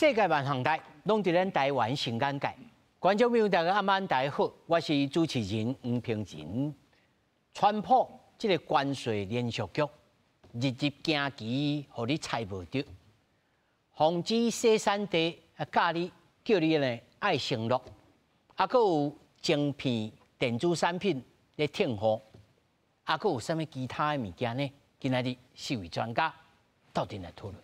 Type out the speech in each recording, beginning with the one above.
世界萬行台，攏佇咱台灣新眼界。觀眾朋友大家暗晚大家好，我是主持人黃平仁。川普這個關稅連續劇，日日驚奇，予你猜無著。防止洗產地啊，教你叫你呢愛承諾，啊，閣有晶片電子產品咧停貨，啊，閣有啥物其他的物件呢？今仔日四位專家鬥陣來討論。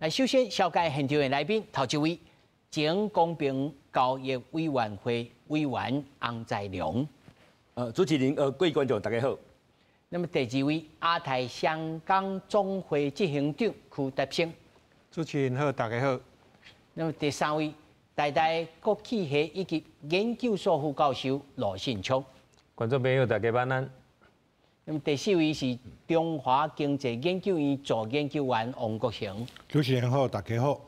來，首先紹介現場的來賓，頭一位，前公平交易委員會委員翁才良。主持人，各位觀眾，大家好。那麼第二位，亞太商工總會執行長區達生。主持人好，大家好。那麼第三位，台大國際系以及研究所副教授羅信聰。觀眾朋友，大家晚安。那麼第四位是中華經濟研究院助研究員王國成。主持人好，大家好。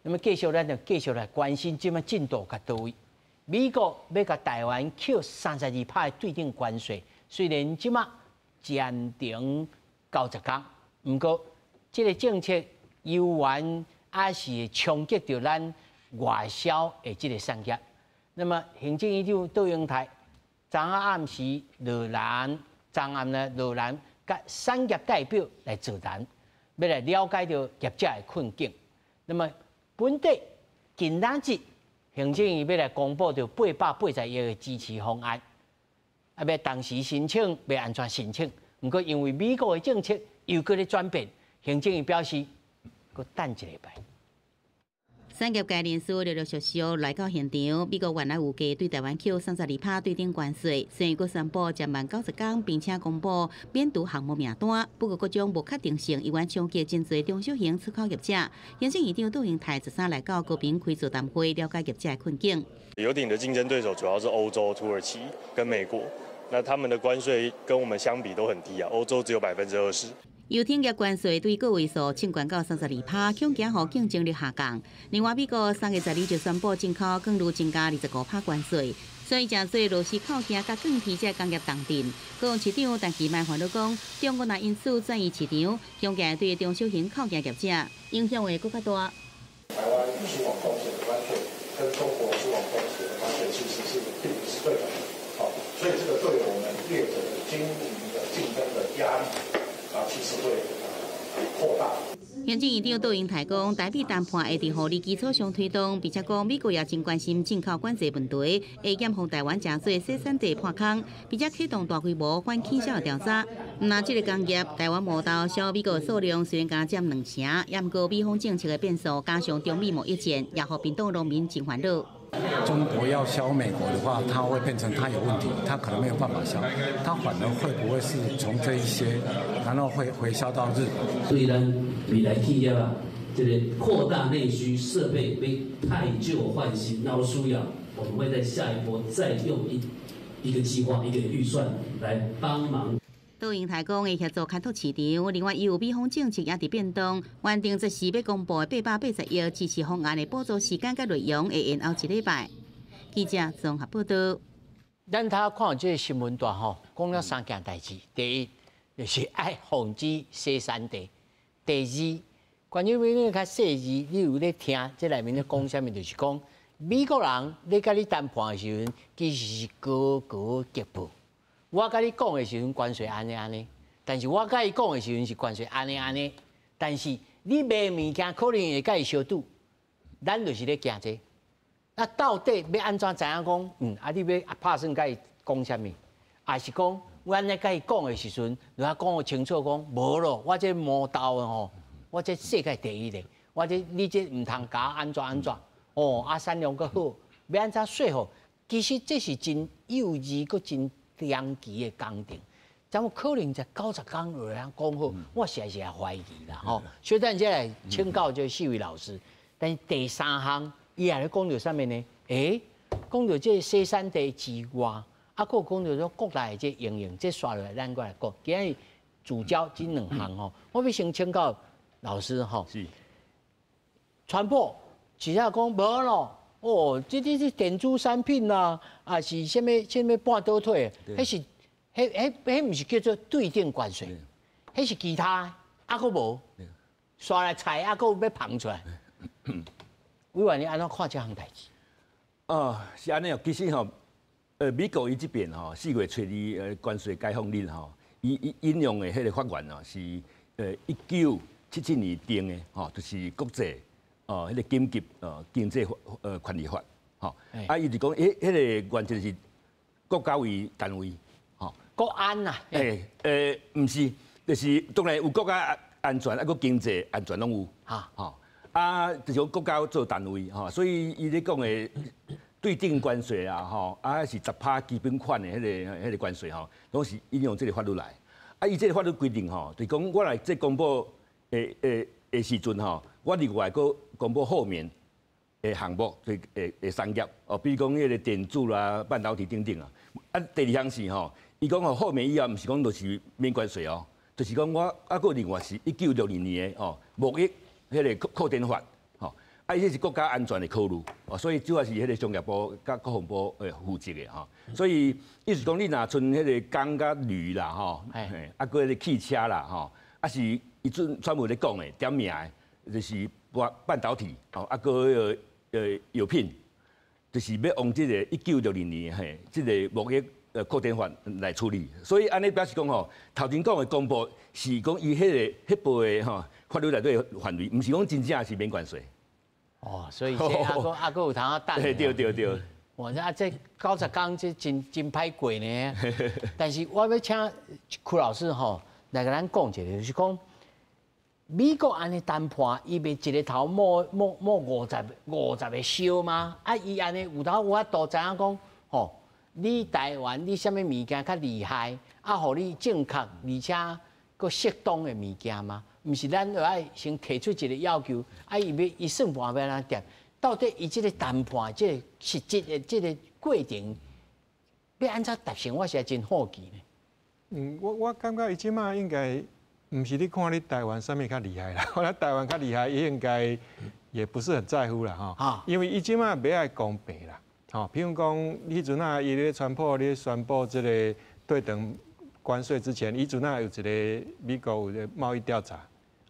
那麼繼續咱就繼續來關心這馬進度較佗位。美國欲共台灣扣32%的對等關稅，雖然這馬暫停90天，毋過這個政策猶原還是會衝擊著咱外銷的這個產業。那麼行政院長卓榮泰昨昏暗時落蘭，昨暗呢落蘭，佮產業代表來座談，欲來了解著業者的困境。那麼本底近兩日，行政院欲來公布著880億的支持方案，啊，欲同時申請，欲按怎申請？毋過因為美國的政策又閣咧轉變，行政院表示，閣等一禮拜。產業界人士陸陸續續來到現場，美國原來預計對台灣扣32%對等關稅，雖然閣宣布減慢90天，並且公布免除項目名單，不過各種無確定性，依然衝擊真濟中小型出口業者。行政院長卓榮泰13來到高屏開座談會，了解業者的困境。遊艇的競爭對手主要是歐洲、土耳其跟美國，那他們的關稅跟我們相比都很低啊，歐洲只有20%。遊艇業關稅對個位數升懸到32%，恐驚予競爭力下降。另外，美國3月12就宣布進口鋼鋁增加25%關稅，所以誠濟螺絲扣件佮鋼鐵這工業重鎮。高雄市長陳其邁煩惱講，中國若因此轉移市場，恐驚對中小型扣件業者影響會閣較大。台灣輸往東協的關稅跟中國輸往東協的關稅其實是並不是對等的，好，所以這個對我們業者的經營的競爭的壓力啊，其實會擴大。行政院長卓榮泰講，台美談判會佇互利基礎上推動，並且講美國也真關心進口管制問題，會嚴防台灣誠濟洗產地破空，並且啟動大規模反傾銷調查。毋但這个工業，台灣磨豆銷美國數量雖然敢佔兩成，也毋過美方政策的變數，加上中美貿易戰，也予屏東農民真煩惱。中國要銷美國的話，它會變成它有問題，它可能沒有辦法銷，它反而會不會是從這一些，然後會回銷到日本？所以呢，未來企業啊，這個擴大內需，設備被汰舊換新，然後需要，我們會在下一波再用一個計劃、一個預算來幫忙。卓榮泰講會協助開拓市場，另外由美方政策也佇變動，原定這時欲公布的880億支持方案的補助時間佮內容會延後一禮拜。記者綜合報道。咱頭看這個新聞段吼，講了三件代誌。第一，就是愛防止洗產地；第二，關於你較細緻，你有咧聽這內面咧講啥物？就是講美國人咧佮你談判的時陣，其實是高高擊破。我佮你講的時陣關稅按呢按呢，但是我佮伊講的時陣是關稅按呢按呢，但是你賣物件可能會佮伊相拄，咱就是咧驚這個。那到底欲按怎知影講？啊，你欲拍算佮伊講啥物？抑是講阮咧佮伊講的時陣，就愛講予清楚，講無咯，我這磨豆的吼，我這世界第一的，我這你這毋通共按怎按怎哦，啊產量閣好，欲按怎說服？其實這是真幼稚，閣真長期的工程，怎有可能在90天就會當講好？我實在是也懷疑啦吼。所以等下來請教這四位老師。但是第三項，伊也咧講著啥物呢？欸，講著這個洗產地之外，啊，閣有講著說國內的這應用，這紲落來咱閣來講。今日聚焦這兩項吼，我欲先請教老師吼。是。川普只要講無咯。哦，這電子產品啊，抑是啥物啥物半導體，彼是彼彼彼毋是叫做對等關稅。彼是其他，啊，閣無，煞來菜啊，閣欲膨出來。委員，你按怎看這項代誌？哦，是按呢哦。其實吼，美國伊這邊吼，4月初二關稅解放日吼，伊引用的彼个法案哦，是1977年定的吼，就是國際哦彼個緊急經濟權利法吼。啊，伊就講，彼個原則是國家為單位，吼。國安啊？毋是，就是當然有國家安全，啊，閣經濟安全攏有。吼。啊，就是講國家做單位，吼，所以伊咧講的對等關稅啊，吼，啊是10趴基本款的彼個關稅吼，攏是引用這个法律來。啊，伊這个法律規定吼，就是講我來這公布的時陣吼，我另外閣公布豁免的項目，就的產業哦，比如講彼个電子啦、半導體等等啊。啊，第二項是吼，伊講吼豁免以後，毋是講就是免關稅哦，就是講我啊，閣另外是1962年的哦貿易彼个擴展法，吼，啊，伊這是國家安全的考慮，哦，所以主要是彼个商業部佮國防部負責的吼，所以意思講你若賰彼个鋼佮鋁啦，吼，啊，閣彼个汽車啦，吼，啊是伊陣專門咧講的點名的，就是半導體，吼，啊，閣彼个藥品，就是欲往這个1962年嘿，這个貿易擴展法來處理，所以按呢表示講吼，頭前講的公布是講伊彼个彼部的吼法律內底範圍，毋是講真正是免關稅。哦，所以這抑閣抑閣有通仔等。對對對。哇，啊，這90工這真真歹過呢。但是我欲請屈老師吼來共咱講一下，就是講美國按呢談判，伊袂一个頭摸50個燒嗎？啊，伊按呢有頭有法度知影講吼，你台灣你啥物物件較厲害，啊，予你正確而且閣適當的物件嗎？毋是咱著愛先提出一个要求，啊，伊欲伊算盤欲按怎疊？到底伊這个談判這个實質的這个過程，欲按怎達成？我實在真好奇呢。嗯，我感覺伊這馬應該毋是你看你台灣啥物較厲害啦，我諗台灣較厲害，伊應該也不是很在乎啦，吼。因為伊這馬欲愛公平啦，吼，譬如講，彼陣啊，伊咧川普咧宣布這个對等關稅之前，彼陣啊有一个美國有一个貿易調查，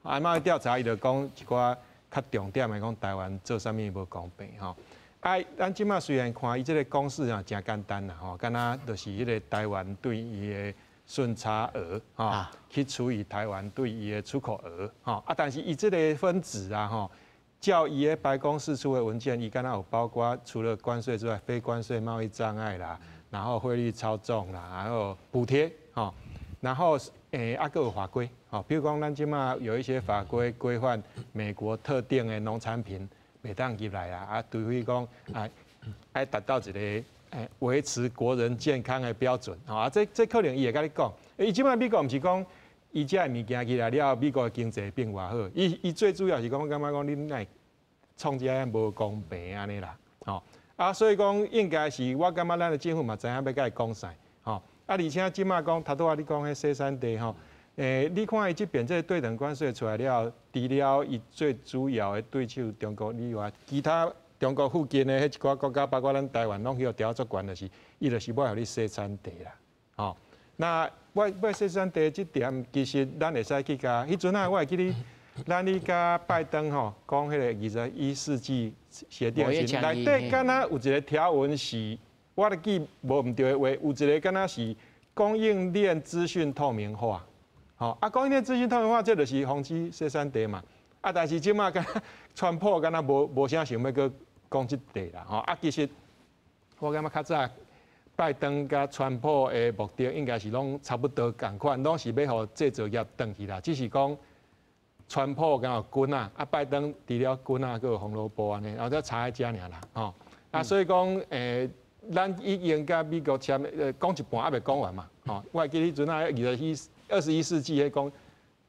啊，貿易調查伊就講一寡較重點的，講台灣做啥物無公平，吼。啊，咱這馬雖然看伊這个公式啊，誠簡單啦，吼，敢若就是彼个台灣對伊的順差額，吼，去除以台灣對伊的出口額，吼，啊，但是伊這个分子啊，吼，照伊的白宮釋出的文件，伊敢若有包括除了關稅之外，非關稅貿易障礙啦，然後匯率操縱啦，然後補貼，吼，然後啊，閣有法規，吼，比如講咱這馬有一些法規規範美國特定的農產品袂當入來啊，啊，除非講啊，愛達到一个維持國人健康的標準，吼啊，這可能伊會共你講，伊這馬美國毋是講伊這个物件入來了，美國的經濟變偌好，伊最主要是講，感覺講恁來創這無公平按呢啦，吼啊，所以講應該是我感覺咱的政府嘛知影欲共伊講啥，吼啊，而且這馬講，頭拄仔你講彼洗衫地吼，你看伊這邊這个對等關稅出來了，除了伊最主要的對手中國以外，其他中國附近的彼一寡國家，包括咱台灣，攏予調足懸，就是伊就是欲予你洗產地啦，吼。那欲洗產地這點，其實咱會使去共彼陣啊，我會記得，咱咧共拜登吼講彼个21世紀協定時，內底敢若有一个條文是，我咧記無毋對的話，有一个敢若是供應鏈資訊透明化，吼啊，供應鏈資訊透明化，這就是防止洗產地嘛。啊，但是這馬敢若川普敢若無啥想欲閣講這塊啦，吼啊，其實我感覺較早拜登佮川普的目的應該是攏差不多仝款，攏是欲予製造業轉去啦。只是講川普敢有棍仔，啊拜登除了棍仔，閣有紅蘿蔔按呢，然後才差佇遮爾啦，吼啊，所以講咱已經佮美國簽，講一半猶未講完嘛，吼，我會記彼陣啊，21世紀彼講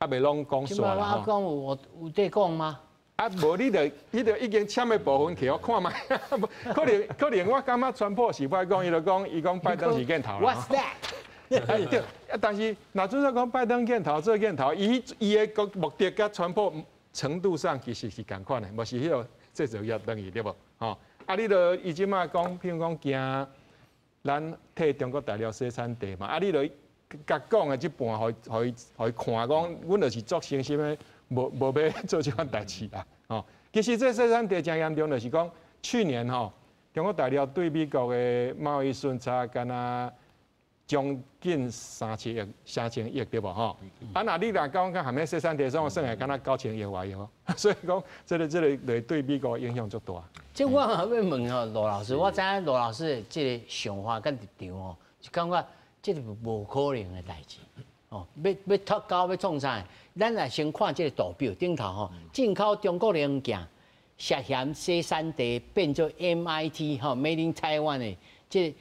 猶未攏講煞啦，我講有有得講嗎？啊，無你著已經簽的部分去予看覓，可能我感覺川普是歹講，伊就講伊講拜登是見頭啦。 What's that？對，啊，但是若準說講拜登見頭做見頭，伊伊的個目的佮川普程度上其實是仝款的，無是彼个製造業轉去對無？吼，啊，你著伊這馬講，譬如講驚咱替中國大陸洗產地嘛，啊，你著共講的這半，予伊看講，阮就是足誠心的，無欲做這款代誌啦。吼，其實這洗衫地誠嚴重，就是講去年吼，中國大陸對美國的貿易順差敢若將近3000億、3000億對無吼？啊，若你若講較含彼洗衫地，算算來敢若9000億外億，所以講這個會對美國影響足大。這我欲問吼羅老師，我知影羅老師的這個想法佮立場吼，就感覺這個無可能的代誌。哦，欲脫鈎欲創啥？咱來先看這個圖表頂頭吼，進口中國零件涉嫌洗產地變做 MIT 吼，Made in Taiwan 的這個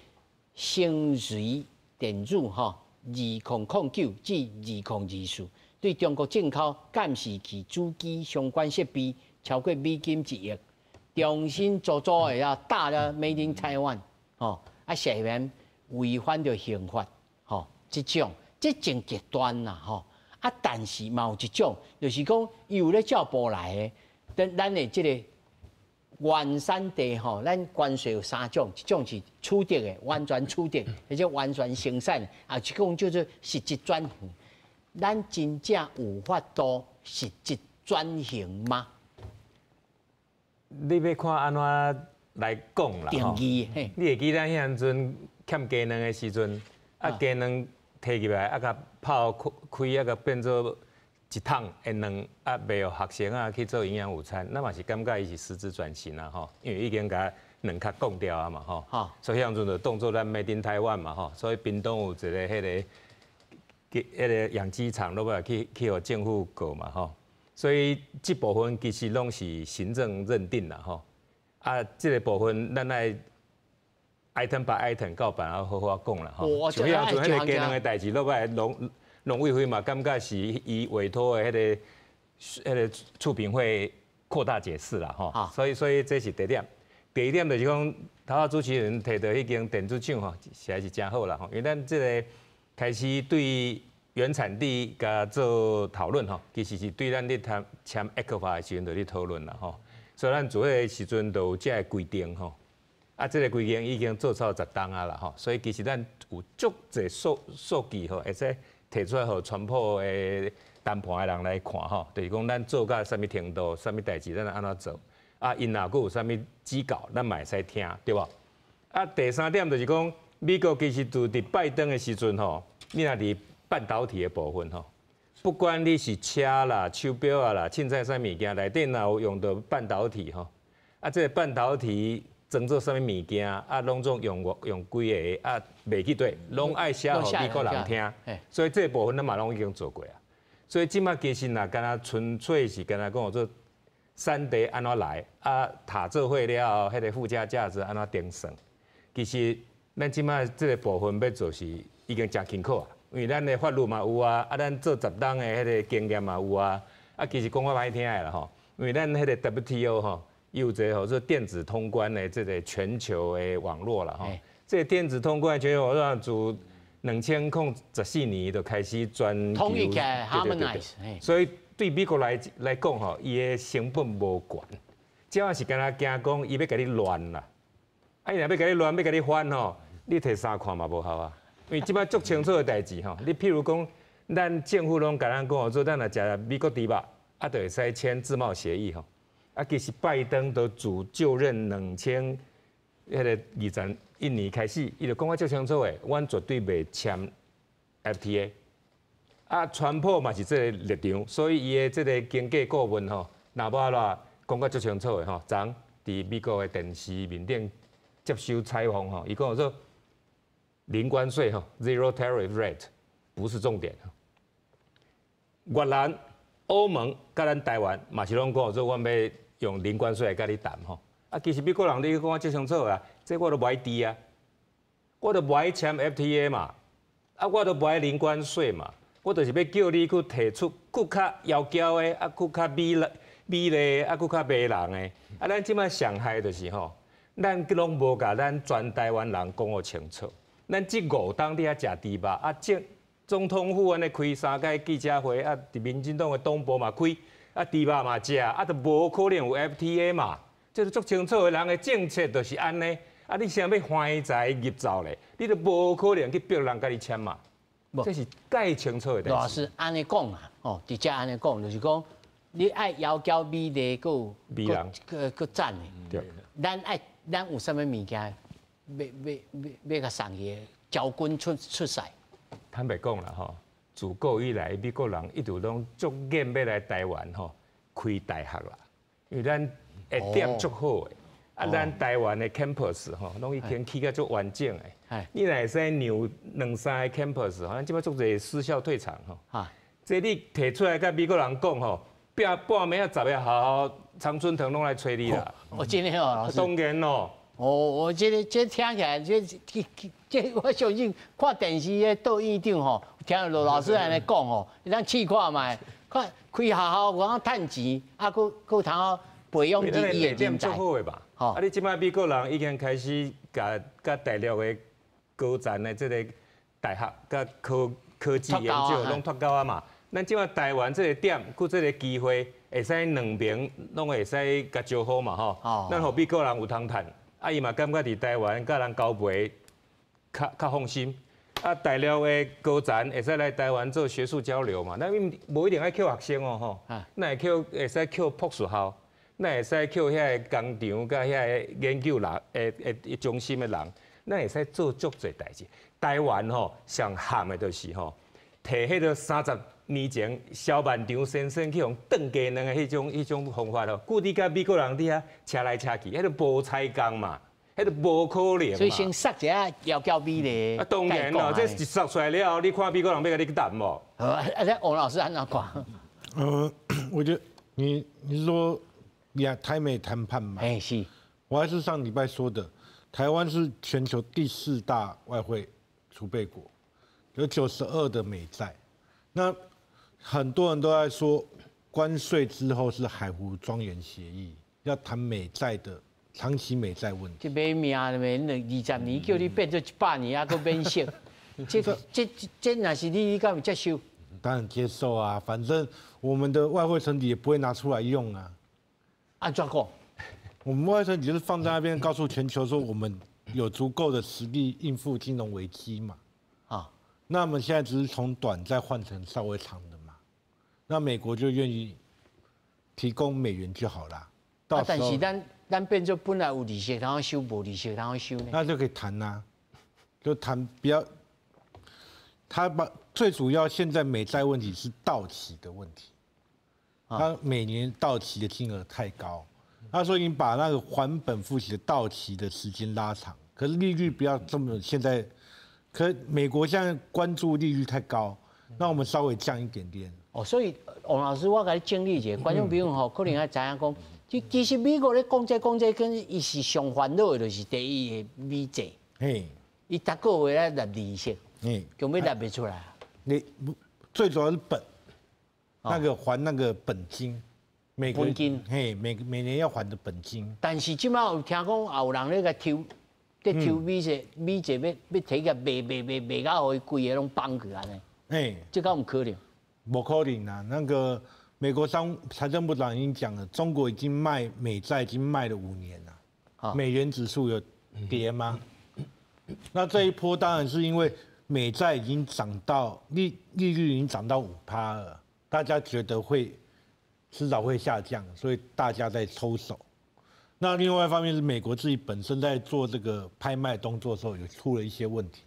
星瑞電子吼，2009至2024對中國進口監視器主機相關設備超過美金1億，重新做做的啊打了 Made in Taiwan 吼，啊涉嫌違反著刑法吼，這種這真極端啦吼，啊但是嘛有一種，就是講伊有咧照步來的，咱的這個原產地吼，咱關稅有三種，一種是取得的完全取得，或者完全生產，啊一種叫做實質轉移。咱真正有法度實質轉型嗎？你欲看按怎來講啦？定義嘿，你會記得彼陣陣欠雞卵的時陣，啊雞卵提入來，啊共泡開，啊共變做一桶的卵，啊賣予學生啊去做營養午餐，咱嘛是感覺伊是實質轉型啊吼，因為已經共卵殼降掉啊嘛吼，所以彼陣就當做咱 Made in Taiwan 嘛吼，所以屏東有一個彼個養雞場，落尾去予政府告嘛吼，所以這部分其實攏是行政認定啦吼，啊這個部分咱愛 item by item 到辦好好講啦吼，像彼陣彼個雞卵的代誌，落尾農委會嘛感覺是伊委託的彼個促評會擴大解釋啦吼，所以這是第一點。第二點就是講，頭仔主持人提到彼間電子廠吼，實在是誠好啦吼，因為咱這個開始對原產地共做討論吼，其實是對咱咧談簽 ECFA 的時陣就咧討論啦吼，所以咱做彼個時陣就有這个規定吼。啊，這個規定已經做超10冬啊啦吼，所以其實咱有足濟數據吼，會使提出來予川普的談判的人來看吼，就是講咱做到啥物程度，啥物代誌，咱按怎做。啊，𪜶若閣有啥物指教，咱嘛會使聽，對無？啊，第三點就是講，美國其實就佇拜登的時陣吼，你若佇半導體的部分吼，不管你是車啦、手錶啊啦，凊彩啥物件內底若有用著半導體吼，啊，這個半導體裝做啥物物件，啊，攏總用幾个啊，袂記得，攏愛寫予美國人聽，所以這個部分咱嘛攏已經做過啊。所以這馬其實若敢若純粹是敢若講做產地按怎來，啊，塔做伙了後，彼個附加價值按怎定算？其實咱這馬這個部分欲做是已經誠清楚啊，因為咱的法律嘛有啊，啊，咱做10冬的彼個經驗嘛有啊，啊，其實講較歹聽的啦吼，因為咱彼個 WTO 吼，有一個號做電子通關的這個全球的網絡啦吼，這個電子通關的全球網絡自2014年就開始全球統一起來，harmonize，所以對美國來講吼，伊的成本無懸，只要是敢若驚講伊欲共你亂啦，啊，伊若欲共你亂，欲共你翻吼，你提三看嘛無效啊，因為這擺足清楚的代誌吼，你譬如講，咱政府攏共咱講做，咱若食美國豬肉，啊，就會使簽自貿協議吼。啊，其實拜登都自就任2021年開始，伊就講甲足清楚的，阮絕對袂簽 FTA。啊，川普嘛是這個立場，所以伊的這個經濟顧問吼，納瓦羅講甲足清楚的吼，昨佇美國的電視面頂接受採訪吼，伊講說零關稅吼，zero tariff rate 不是重點。越南、歐盟佮咱台灣嘛是攏講說，阮欲用零關稅來佮你談吼。啊，其實美國人你講甲足清楚啊，這我都無愛挃啊，我都無愛簽 FTA 嘛，啊，我都無愛零關稅嘛，我就是欲叫你去提出閣較窈窕的，啊，閣較美麗，啊，閣較迷人的。啊，咱這擺上害就是吼，咱攏無共咱全台灣人講予清楚。咱這5冬佇遐食豬肉，啊，這總統府按呢開三擺記者會，啊，佇民進黨的黨部嘛開，啊，豬肉嘛食，啊，就無可能有 FTA 嘛。這個足清楚的人的政策就是按呢。啊，你啥欲橫財入奏咧？你都無可能去逼人共你簽嘛，這是蓋清楚的代誌。老師按呢講啊，哦，直接按呢講，就是講你愛窈窕美麗，閣有美人，閣讚的。對。咱愛咱有啥物物件，欲共送去招軍出賽？坦白講啦吼，自古以來美國人一直攏足願欲來台灣吼開大學啦，因為咱的點足好的，啊，咱台灣的 campus 吼，攏已經起甲足完整的。你若會使讓兩三个 campus，咱這擺足濟私校退場吼。這你提出來共美國人講吼，半暝仔10个學校常春藤攏來揣你啦。哦，真的哦，老師。當然咯。哦，我這個這聽起來，這我相信看電視的導演長吼，聽羅老師按呢講吼，咱試看覓，看開學校講趁錢，啊，閣閣通好培養伊的人才。足好的吧？啊，你這擺美國人已經開始共大陸的高層的這个大學佮科技研究攏脫鈎啊嘛。咱這擺台灣這个點，閣這个機會，會使兩邊攏會使共招呼嘛吼。咱予美國人有通趁，啊伊嘛感覺佇台灣佮人交陪較放心。啊，大陸的高層會使來台灣做學術交流嘛。咱無一定愛抾學生哦吼，咱會抾會使抾博士後，咱會使抾遐个工廠佮遐个研究人的中心的人，咱會使做足濟代誌。台灣吼上譀的就是吼，提彼个30年前蕭萬長先生去予斷雞卵的彼種方法吼，固定佮美國人佇遐車來車去，彼个無彩工嘛，彼个無可能嘛。所以先殺一下窈窕美麗。啊，當然咯，這一殺出來了後，你看美國人欲共你談無？啊，這王老師按怎看？我覺得你是說兩台美談判嘛？哎，是。我還是上禮拜說的，台灣是全球第四大外匯儲備國，有92的美債。那很多人都在說，關稅之後是海湖莊園協議，要談美債的長期美債問題。這欲命了沒？20年叫你變做100年，還閣免息。這若是你，你敢會接受？當然接受啊，反正我們的外匯存底也不會拿出來用啊。按怎講？我們外匯存底就是放在那邊，告訴全球說我們有足夠的實力應付金融危機嘛。啊，那麼現在只是從短再換成稍微長的嘛。那美國就願意提供美元就好了。啊，但是咱變做本來有利息，通收，無利息通收呢？那就可以談啊，就談不要。他把最主要現在美債問題是到期的問題，他每年到期的金額太高，他說你把那個還本付息的到期的時間拉長，可是利率不要這麼現在，可美國現在關注利率太高，那我們稍微降一點點。哦，所以王老師，我共你整理一下，觀眾朋友吼可能愛知影講，其實美國咧講這講這，跟伊是上煩惱的就是第一个美債，嘿，伊逐个月咧納利息，強欲納袂出來。你最主要是本，那個還那個本金，每個本金，嘿，每年要還的本金。但是這擺有聽講，也有人咧共抽，咧抽美債，美債欲提起來賣賣賣賣到予伊規个攏崩去按呢。嘿，這敢有可能？無可能啊！那個美國商財政部長已經講了，中國已經賣美債已經賣了5年了，美元指數有跌嗎？那這一波當然是因為美債已經漲到利率已經漲到5趴了，大家覺得會遲早會下降，所以大家在抽手。那另外一方面是美國自己本身在做這個拍賣動作的時候有出了一些問題，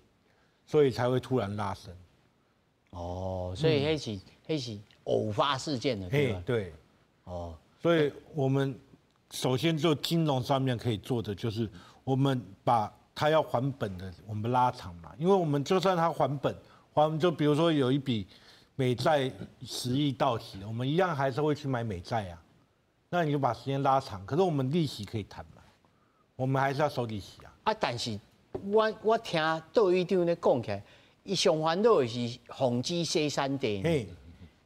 所以才會突然拉升。哦，所以彼是偶發事件的，對吧？對。哦，所以我們首先做金融上面可以做的就是，我們把他要還本的，我們拉長嘛，因為我們就算他還本，還就比如說有一筆美債10億到期，我們一樣還是會去買美債啊。那你就把時間拉長，可是我們利息可以談嘛，我們還是要收利息啊。啊，但是我聽杜院長咧講起來，伊上煩惱的是防止洗產地。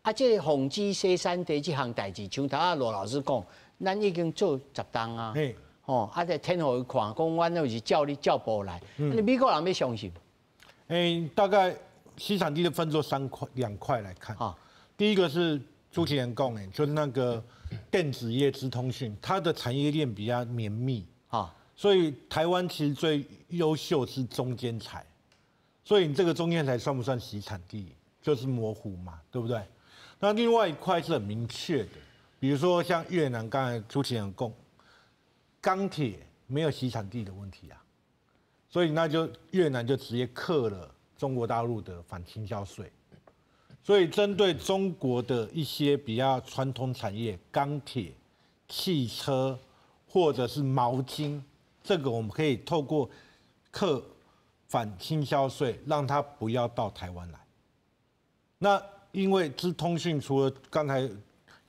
啊，這個防止洗產地這項代誌，像頭仔羅老師講，咱已經做10冬啊。吼，啊，這天予伊看，講阮就是照你照步來。你美國人欲相信？欸，大概洗產地就分做三塊、兩塊來看。第一個是朱啟賢講的，就是那個電子業資通訊，它的產業鏈比較綿密。所以台灣其實最優秀是中間材。所以你這個中間材算不算洗產地，就是模糊嘛，對不對？那另外一塊是很明確的，比如說像越南，剛才主持人講，鋼鐵沒有洗產地的問題啊，所以那就越南就直接課了中國大陸的反傾銷稅。所以針對中國的一些比較傳統產業，鋼鐵、汽車或者是毛巾，這個我們可以透過課反傾銷稅，讓它不要到台灣來。那因為資通訊除了剛才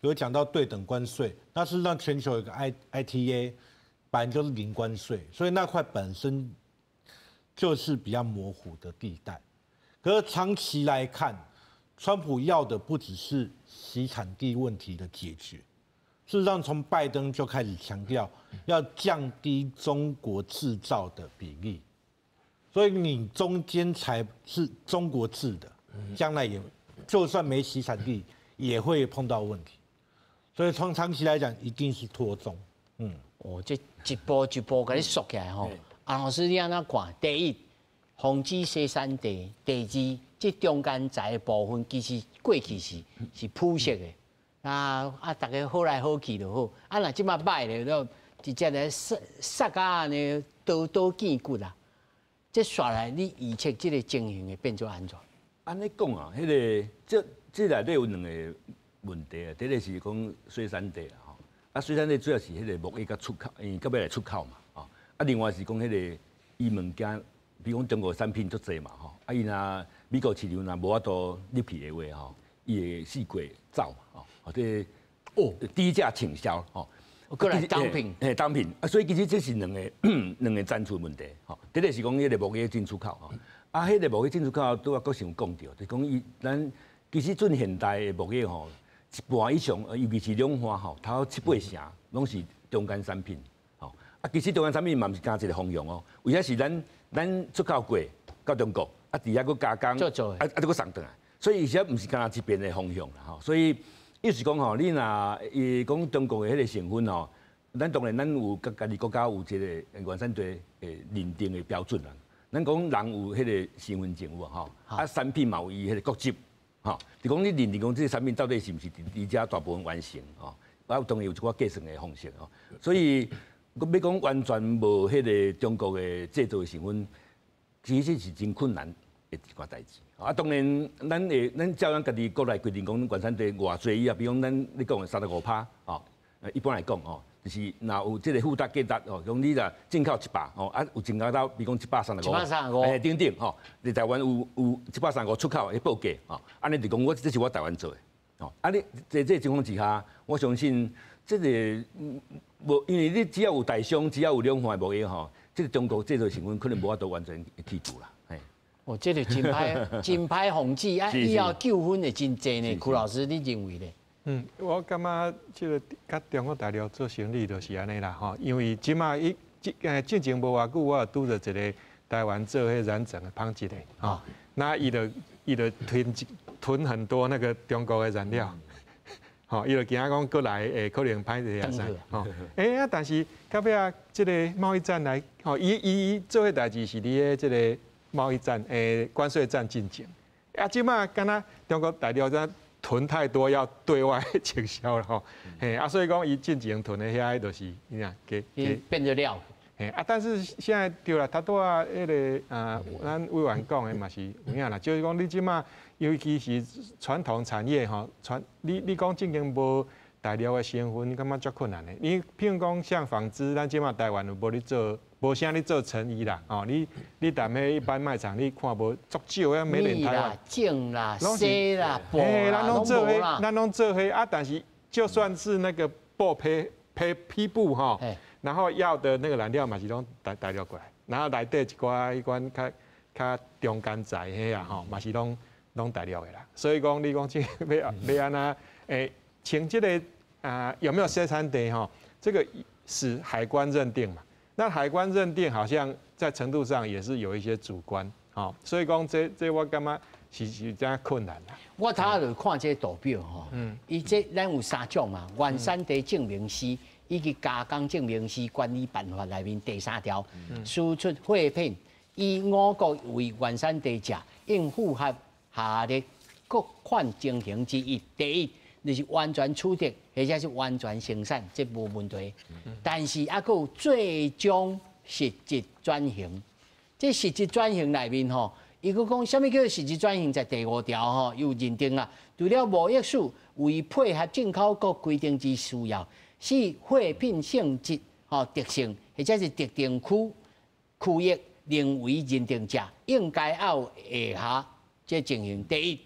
有講到對等關稅，那事實上全球有個 ITA，本來就是零關稅，所以那塊本身就是比較模糊的地帶。可是長期來看，川普要的不只是洗產地問題的解決，事實上從拜登就開始強調要降低中國製造的比例，所以你中間材是中國製的，將來也就算沒洗產地，也會碰到問題。所以從長期來講，一定是脫中。嗯，哦，這一步一步共你縮起來吼。阿老師你按怎看？第一，防止洗產地；第二，這中間材的部分其實過去是普適的，啊啊，逐家好來好去就好。啊，若這擺䆀咧，就直接來殺殺甲按呢刀刀見骨啊！這煞來你預測這個情形會變做按怎？按呢講啊，彼個這內底有兩個問題啊。第一個是講水產地啦，吼，啊，水產地主要是彼個貿易佮出口，因為到尾來出口嘛，吼。啊，另外是講彼個伊物件，比如講中國產品足濟嘛，吼，啊，伊若美國市場若無法度入去的話，吼，伊會四界走嘛，吼，或者哦低價傾銷，吼。過來 dumping，嘿，dumping 啊，所以其實這是兩個層次問題，吼。第一個是講彼個貿易進出口，吼，啊，彼個貿易進出口拄仔閣想講著，就是講伊咱其實準現代的貿易吼，一半以上，尤其是兩岸吼，頭七八成攏是中間產品，吼。啊，其實中間產品嘛毋是干一個方向哦，有影是咱出口過到中國，啊，佇遐閣加工，啊啊，閣送轉來，所以伊說毋是干焦一邊的方向啦，吼。所以意思講吼，你若伊講中國的彼個成分吼，咱當然咱有家己國家有一個原產地的認定的標準啦。咱講人有彼個身份證有無吼？啊，產品嘛有伊彼個國籍，吼，就講你認定講這個產品到底是毋是佇遮大部分完成吼？啊，當然有一寡計算的方式吼。所以，閣欲講完全無彼個中國的製造的成分，其實是真困難的一寡代誌。啊，當然，咱會咱照咱家己國內規定講，原產地偌濟以啊，比如講咱你講的35%，吼，一般來講吼，就是若有這個附加價值哦，講你若進口100吼，啊有增加到比如講135，135，嘿，等等吼，佇台灣有135出口的報價吼，按呢就講我這是我台灣做的，吼，啊你佇這個情況之下，我相信這個無，因為你只要有台商，只要有兩岸貿易吼，這個中國製造成分可能無法度完全去除啦。哦，這個真歹，真歹防止啊！以後糾紛會真濟呢。邱老師，你認為呢？嗯，我感覺這個佮中國大陸做生意就是按呢啦吼，因為這馬伊這進前無偌久，我有拄著一個台灣做彼染整的紡織的吼，那伊就囤很多那個中國的染料，吼，伊就驚講過來會可能歹勢啊啥，吼，欸啊，但是到尾仔這個貿易戰來，吼，伊伊做彼代誌是佇咧這個貿易戰、關稅戰進前，啊，這馬敢若中國大陸這囤太多要對外傾銷了吼，嘿啊，所以講伊進前囤的遐就是你看給變做料，嘿啊，但是現在對啦，頭拄仔彼個啊，咱委員講的嘛是有影啦，就是講你這馬尤其是傳統產業吼，傳你講進前無大陸的成分，你感覺足困難的。你譬如講像紡織，咱這馬台灣有無咧做？無啥咧做成衣啦，哦，你踮彼一般賣場你看無足少啊，made in 台灣。種啦、洗啦、布啦，攏無啦。咱攏做彼啊，但是就算是那個布批批批布吼，然後要的那個染料嘛是攏大陸過來，然後內底一寡彼款較較中間材彼啊吼，嘛是攏大陸的啦。所以講你講這欲欲按怎像這個啊有沒有生產地吼？這個是海關認定嘛？那海關認定好像在程度上也是有一些主觀，吼，所以講這我感覺是真困難啦。我頭仔就看這個圖表吼，伊這咱有三種嘛，原產地證明書以及加工證明書管理辦法內面第三條，輸出貨品以五穀為原產地者，應符合下列各款情形之一。第一，就是完全取得或者是完全生產，這無問題。但是猶閣有最終實質轉型，這實質轉型內面吼，伊閣講啥物叫實質轉型？在第五條吼有認定啊，除了貿易署為配合進口國規定之需要，使貨品性質、吼特性或者是特定區域另為認定者，應該要有以下這情形。第一，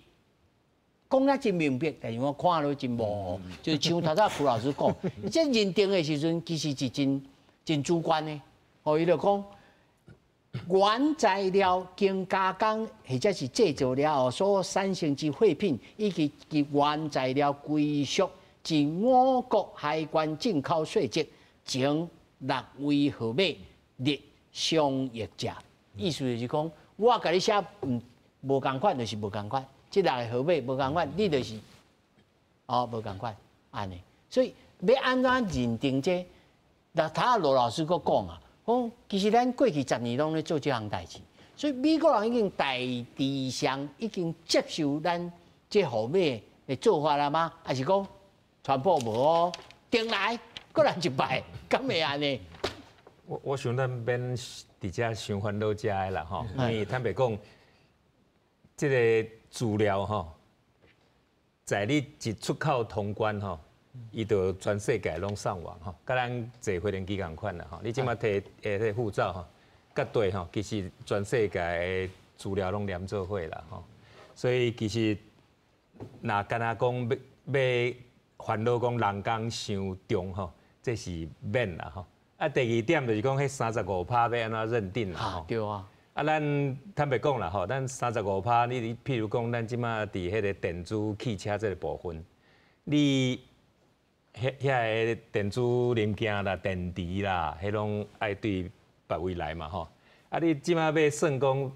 講得真明白，但是我看落真模糊，就是像頭先蒲老師講，這認定的時陣其實是真真主觀的。哦，伊就講原材料經加工或者是製造了後所產生之貨品，以及其原材料歸屬之我國海關進口稅則前六位號碼列相異者，意思就是講，我共你寫毋無仝款，就是無仝款。這六個號碼無仝款，你就是哦無仝款按呢。所以欲按怎認定這個？那頭羅老師閣講啊，講其實咱過去10年攏咧做這項代誌，所以美國人已經大致上已經接受咱這號碼的做法了嗎？還是講川普無哦？定來閣來一擺，敢會按呢？我想咱免佇遮傷煩惱遮的啦吼，因為坦白講，這個資料吼，在你一出口通關吼，伊就全世界攏上網吼，佮咱坐飛機仝款啦吼。你這馬提的彼護照吼，佮對吼，其實全世界的資料攏連做伙啦吼。所以其實，若敢若講欲欲煩惱講人工傷重吼，這是免啦吼。啊，第二點就是講，彼35%欲按怎認定啦吼？對啊。啊，咱坦白講啦吼，咱三十五趴，你譬如講，咱這馬佇彼個電子汽車這個部分，你彼遐个電子零件啦、電池啦，彼攏愛對別位來嘛吼。啊，你這馬欲算講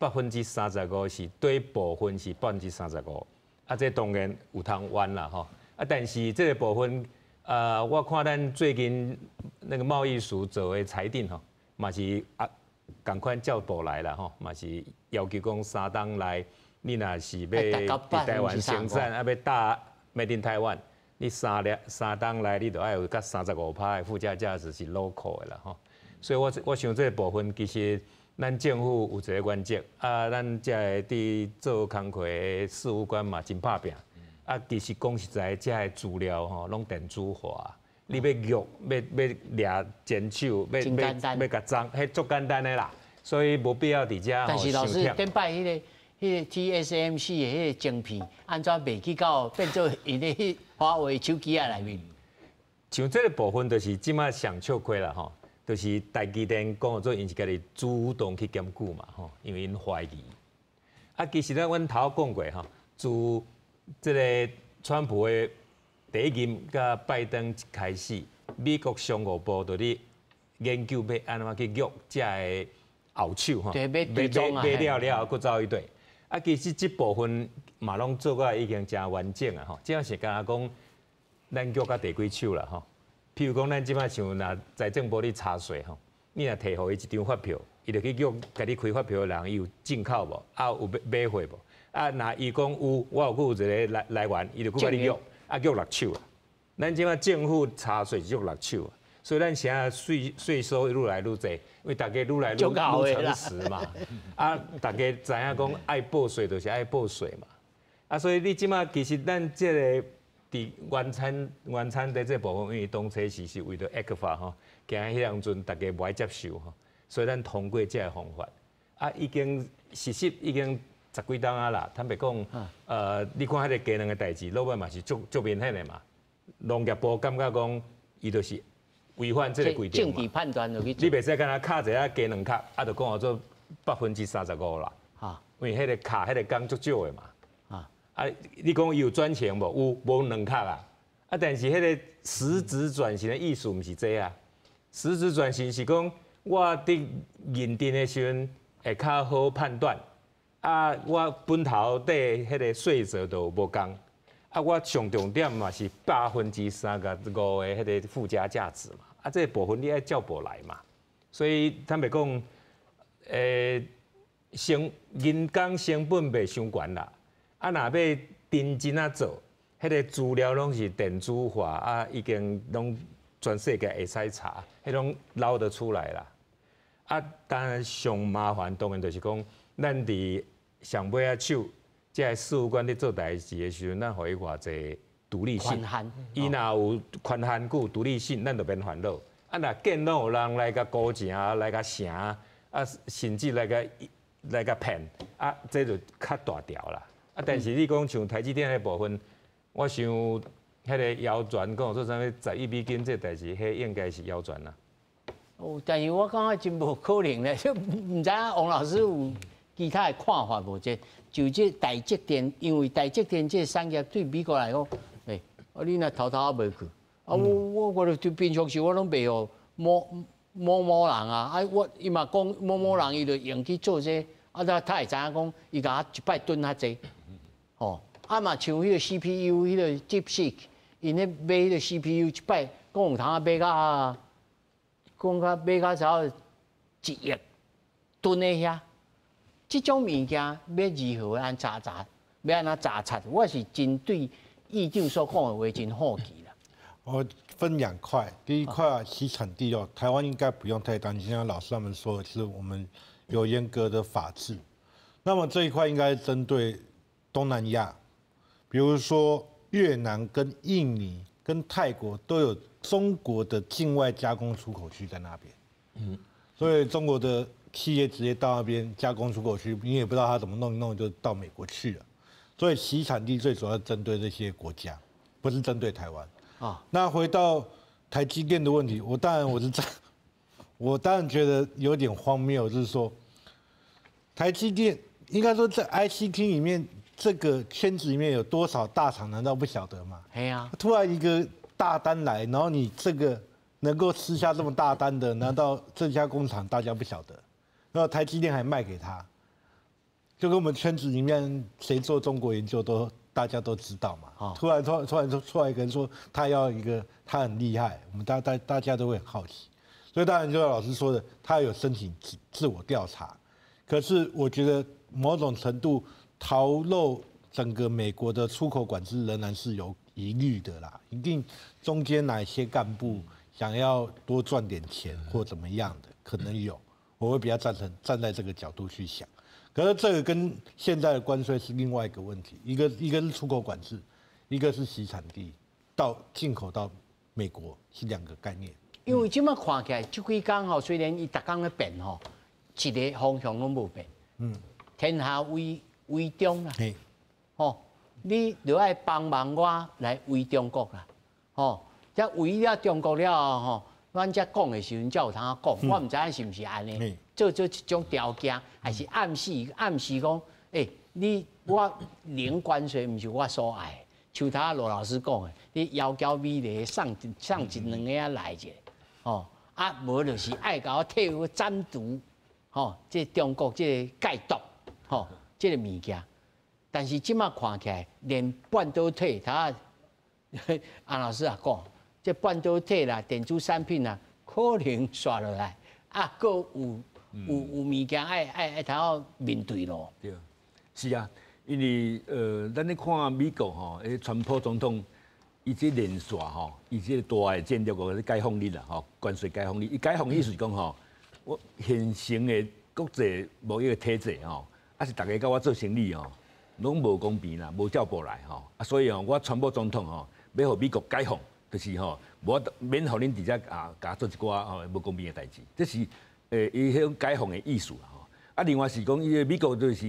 35%是對部分是35%，啊，這當然有通冤啦吼。啊，但是這個部分，我看咱最近那個貿易署做的裁定吼，嘛是啊，仝款照步來啦吼，嘛是要求講3冬內，你若是欲佇台灣生產，啊欲打 Made in Taiwan，你3冬內你就愛有佮35%的附加價值是 local 的啦吼。所以我想這個部分其實咱政府有一個原則，啊，咱遮个佇做工課的事務官嘛真拍拚。啊，其實講實在，遮个資料吼，攏電子化。你欲約，欲掠前手，欲欲欲共裝，彼足簡單的啦。所以無必要佇遮。但是老師，頂擺彼個 TSMC 的彼個晶片，按怎賣去到變做𪜶的華為手機仔內面？像這個部分，就是這馬上笑虧啦吼，就是台積電講做𪜶是家己主動去檢舉嘛吼，因為𪜶懷疑。啊，其實咧，阮頭講過吼，自這個川普的第一任佮拜登一開始，美國商務部就咧研究欲按怎去約遮个後手吼，買買了了後，閣走去對。啊，其實這部分嘛攏做甲已經誠完整啊吼，這是敢若講咱約到第幾手啦吼。譬如講，咱這馬像若財政部咧查稅吼，你若提予伊一張發票，伊就去約共你開發票的人，伊有進口無？啊，有買買貨無？啊，若伊講有，我有閣有一個來來源，伊就閣共你約，啊，約六手啊。咱這馬政府查稅是約六手，所以咱現在稅收愈來愈濟，因為大家愈來愈愈誠實嘛。啊，大家知影講愛報稅就是愛報稅嘛。啊，所以你這馬其實咱這個佇原產地這部分，因為當初是為著 ECFA 吼，驚彼當陣大家無愛接受吼，所以咱通過這個方法。啊，已經實施已經十幾冬啊啦，坦白講，你看彼个雞卵的代誌，落尾嘛是足足明顯的嘛。農業部感覺講，伊就是違反這個規定嘛。政治判斷就去。你袂使干焦敲一下雞卵殼，啊，就講做35%啦。因為彼个敲彼个工足少的嘛。啊，你講伊有轉型無？有，無兩殼啊。啊，但是彼个實質轉型的意思毋是這啊。實質轉型是講，我佇認定的時陣會較好判斷。啊，我本頭底彼個稅則都無仝。啊，我上重點嘛是35%的彼個附加價值嘛。啊，這個部分你愛照步來嘛。所以坦白講，成人工成本袂傷懸啦。啊，若欲認真仔做，彼個資料攏是電子化啊，已經攏全世界會使查，彼攏撈得出來啦。啊，當然上麻煩當然就是講，咱佇上尾仔手，這个事務官咧做代誌的時陣，咱予伊偌濟獨立性。伊若有權限佮獨立性，咱就免煩惱。啊，若見攏有人來共勾情，來共成，啊，甚至來共騙，啊，這就較大條啦。啊，但是你講像台積電彼部分，我想彼个謠傳講說啥物10億美金這代誌，彼應該是謠傳啦。哦，但是我感覺真無可能咧，毋知影王老師有其他的看法無？這就這台積電，因為台積電這個產業對美國來講，欸，啊你若偷偷仔袂去，啊我就平常時我攏袂予某某某人啊，啊我伊嘛講某某人伊就用去做這個，啊他會知影講，伊共我一擺囤較濟，吼，啊嘛像彼個 CPU 彼個 DeepSeek，𪜶咧買彼個 CPU 一擺講有通買甲，講甲買甲差不多1億噸咧遐，這種物件欲如何按查查，欲按怎查查，我是真對議長所講的話真好奇啦。我分兩塊，第一塊洗產地哦，台灣應該不用太擔心，像老師他們說的是，我們有嚴格的法制。那麼這一塊應該針對東南亞，比如說越南跟印尼跟泰國都有中國的境外加工出口區在那邊。所以中國的企業直接到那邊加工出口區，你也不知道他怎麼弄一弄就到美國去了。所以洗產地最主要針對這些國家，不是針對台灣。啊，那回到台積電的問題，我當然覺得有點荒謬，就是說台積電應該說在 ICT 裡面這個圈子裡面有多少大廠，難道不曉得嗎？係啊。突然一個大單來，然後你這個能夠吃下這麼大單的，難道這家工廠大家不曉得？然後台積電還賣給他，就跟我們圈子裡面誰做中國研究都大家都知道嘛。突然出來一個人說他要一個，他很厲害，我們大家都會很好奇。所以當然就像老師說的，他有申請自我調查，可是我覺得某種程度逃漏整個美國的出口管制仍然是有疑慮的啦，一定中間哪些幹部想要多賺點錢或怎麼樣的，可能有，我會比較贊成站在這個角度去想。可是這個跟現在的關稅是另外一個問題，一個是出口管制，一個是洗產地到進口到美國是兩個概念。因為這馬看起來，這幾工吼，雖然伊逐工咧變吼，一個方向攏無變。天下為中啦。吼，你著愛幫忙我來圍中國啦。吼，這圍了中國了後吼，阮遮講的時陣才有通講。我毋知影是毋是按呢，做一種條件，還是暗示講，欸，你我零關稅毋是我所愛。像頭羅老師講的，你窈窕美麗送一兩个仔來者，吼，啊，無就是愛共我替我斬除，吼，這中國這个解毒，吼，這个物件。但是這馬看起來，連半導體，他安老師也講，這半導體啦、電子產品啦，可能刷落來，啊，閣有物件愛通面對咯。對，是啊，因為咱咧看美國吼，彼川普總統，伊這連續吼，伊這個大的戰略個解放你啦吼，關稅解放你，伊解放意思是講吼，我現行的國際貿易的體制吼，啊是大家佮我做生意吼，攏無公平啦，無照步來吼，啊所以吼，我川普總統吼，欲予美國解放，就是吼，無免予恁佇遮啊，共做一寡吼無公平的代誌，這是伊彼種解放的意思啦吼。啊，另外是講伊个美國就是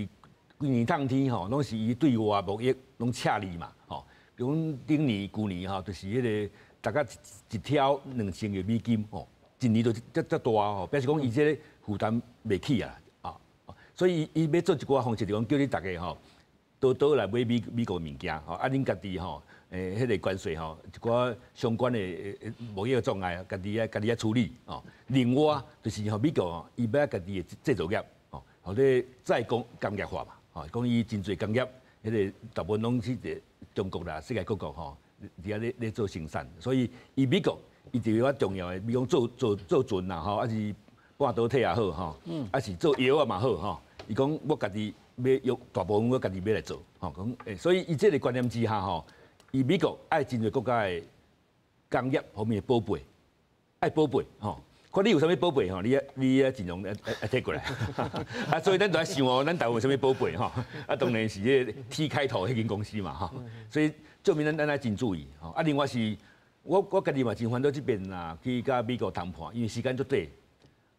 規年冬天吼，攏是伊對外貿易攏赤字嘛吼。比如講頂年、舊年吼，就是彼个大概一兆2000億美金吼，一年就遮遮大吼，表示講伊這个負擔袂起啊，啊，所以伊欲做一寡方式，就講叫你逐家吼，多多來買美國物件吼，啊，恁家己吼，彼个關稅吼，一寡相關的貿易障礙，家己愛處理哦。另外就是吼，美國吼，伊欲家己的製造業吼，予咧再工業化嘛，吼，講伊真濟工業，彼个大部分攏去佇中國啦，世界各國吼，佇遐咧做生產，所以伊美國伊就有較重要的，比如講做船啦吼，抑是半導體也好吼，啊是做藥仔嘛好吼。伊講我家己欲用大部分我家己欲來做，吼講，所以伊這个觀念之下吼，伊美國愛真濟國家的工業方面的寶貝，愛寶貝吼。看你有啥物寶貝吼，你愛盡量愛提過來。啊，所以咱就愛想哦，咱台灣有啥物寶貝吼？啊，當然是這個 T 開頭彼間公司嘛吼。所以這面咱愛真注意吼。啊，另外是我家己嘛真煩惱這邊啦，去佮美國談判，因為時間足短。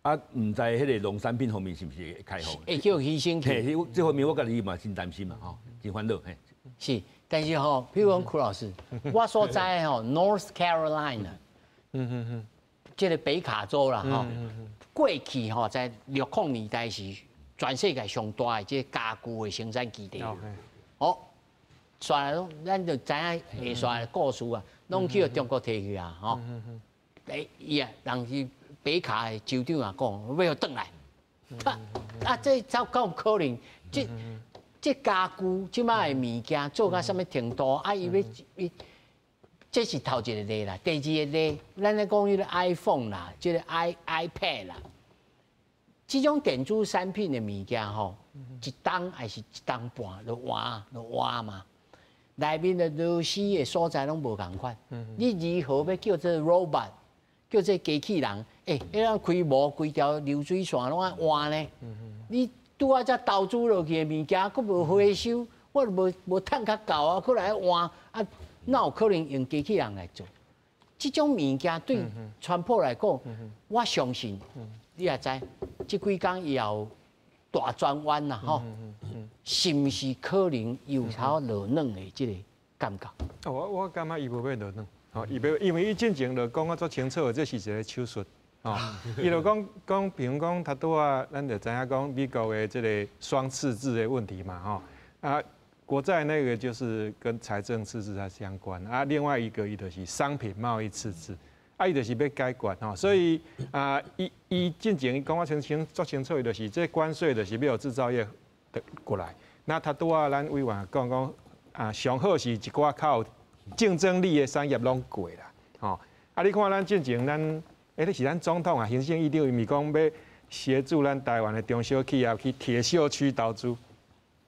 啊，毋知彼个農產品方面是毋是會開放？會叫犧牲去。嘿，這方面我家己嘛真擔心嘛，吼，真煩惱。嘿，是，但是吼，譬如講柯老師，我所知吼，North Carolina，這个北卡州啦，吼，過去吼在60年代是全世界上大的這个家具的生產基地。哦，煞來攏，咱就知影下煞的故事啊，攏去予中國提去啊，吼。欸，伊啊，人是北卡的州長啊，講欲予轉來，啊啊，這才敢有可能？這家具這擺的物件做到啥物程度？啊，伊欲伊，這是頭一个例啦。第二个例，咱咧講彼个 iPhone 啦，這个 iPad 啦，這種電子產品的物件吼，一冬還是一冬半就換就換嘛。內面的螺絲的所在攏無仝款，你如何欲叫這 robot？叫這機器人，欸，彼個開模規條流水線攏愛換呢。你拄仔才投資落去的物件，閣無回收，我就無趁較夠啊，閣來換啊，哪有可能用機器人來做？這種物件對川普來講，我相信你也知，這幾工伊也有大轉彎啦，吼，是毋是可能有炒落軟的這个感覺？我感覺伊無欲落軟。吼，伊欲，因為伊進前就講啊足清楚，這是一个手術。吼，伊就講講，比如講，頭拄仔，咱就知影講美國的這个雙赤字的問題嘛，吼。啊，國債那個就是跟財政赤字它相關，啊，另外一個伊就是商品貿易赤字，啊，伊就是欲解決吼，所以啊，伊進前伊講啊清清足清楚，伊就是這關稅就是欲予製造業的過來。那頭拄仔咱委員講講啊，上好是一寡較有競爭力的產業攏過啦，吼！啊，你看咱進前咱，欸，彼是咱總統啊，行政院長伊毋是講欲協助咱台灣的中小企業去鐵鏽區投資，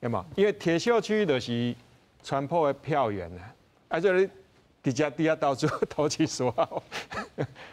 對無？因為鐵鏽區就是川普的票源啊，啊，所以你直接佇遐投資投其所好。